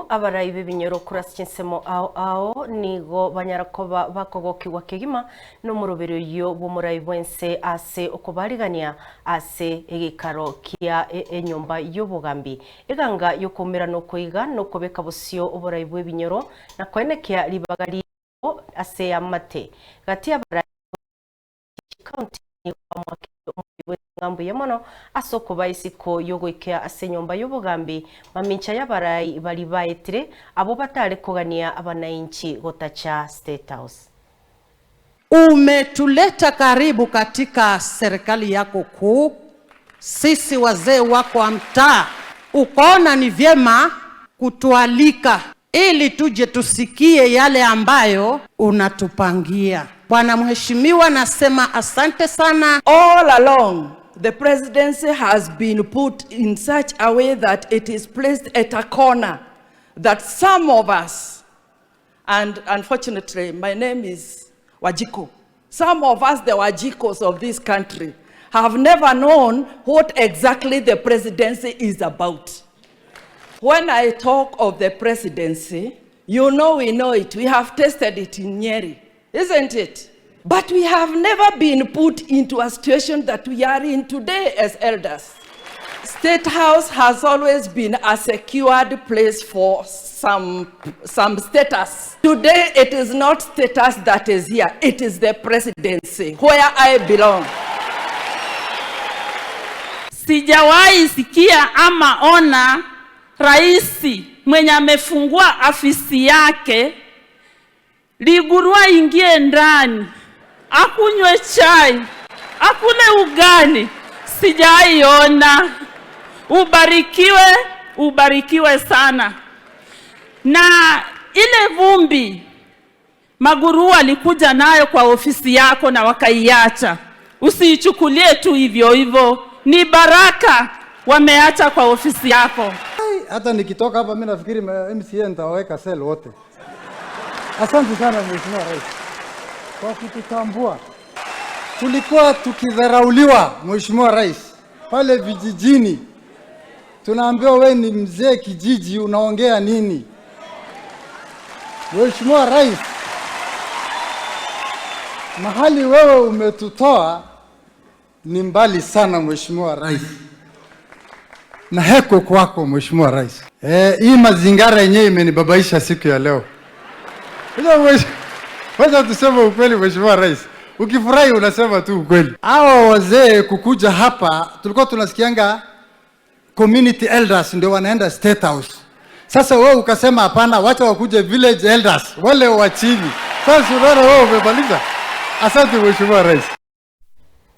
Abarai b'ebinyoro korwa ase chinsemo ao ao nigo banyara koba bakogokigwa kegima nomoroberi oyio bw'omorai bw'ense ase okobarigania ase egeikaro kia enyomba y'obogambi. Eganga y'okoumerana okoiga nokobeka bosio oborai bw'ebinyoro na koenekia ribaga riabo ase eamate. Gati y'abarai Chikaunti nigo bamoakeire omoyio bw'etang'a mbuya mono ase okobaa isiko y'ogoikea ase enyomba y'obogambi mamincha y'abarai baria baetire, abwo batare kogania abanainchi gotacha State House. Umetuleta karibu katika serikali yako kuu, sisi wazee wako wa mtaa, ukaona ni vyema kutualika ili tuje tusikie yale ambayo unatupangia. Bwana Mheshimiwa, nasema asante sana. All along, the presidency has been put in such a way that it is placed at a corner that some of us, and unfortunately, my name is Wanjiku, some of us, the Wanjikus of this country, have never known what exactly the presidency is about. When I talk of the presidency, you know we know it. We have tasted it in Nyeri, isn't it? But we have never been put into a situation that we are in today as elders. State House has always been a secured place for some status. Today, it is not status that is here. It is the presidency, where I belong. Sijawahi sikia ama ona raisi mwenye amefungua afisi yake Ligurua ingie ndani akunywe chai akule ugali, sijaiona. Ubarikiwe, ubarikiwe sana. Na ile vumbi maguruu alikuja nayo kwa ofisi yako na wakaiacha, usiichukulie tu hivyo hivyo, ni baraka wameacha kwa ofisi yako. Hata nikitoka hapa mimi nafikiri MCA nitawaweka cell wote. Asante sana, Mheshimiwa Rais, kwa kututambua. Tulikuwa tukidharauliwa, Mheshimiwa Rais, pale vijijini, tunaambiwa we ni mzee kijiji, unaongea nini? Mheshimiwa Rais, mahali wewe umetutoa ni mbali sana, Mheshimiwa Rais, na heko kwako, Mheshimiwa Rais. Hii mazingara yenyewe imenibabaisha siku ya leo. Wacha tuseme ukweli, Mheshimiwa Rais. Ukifurahi unasema tu ukweli. Hawa wazee kukuja hapa, tulikuwa tunasikianga community elders ndio wanaenda State House. Sasa wewe ukasema hapana, wacha wakuje village elders, wale wa chini. Sasa unaona wewe umemaliza. Asante, Mheshimiwa Rais.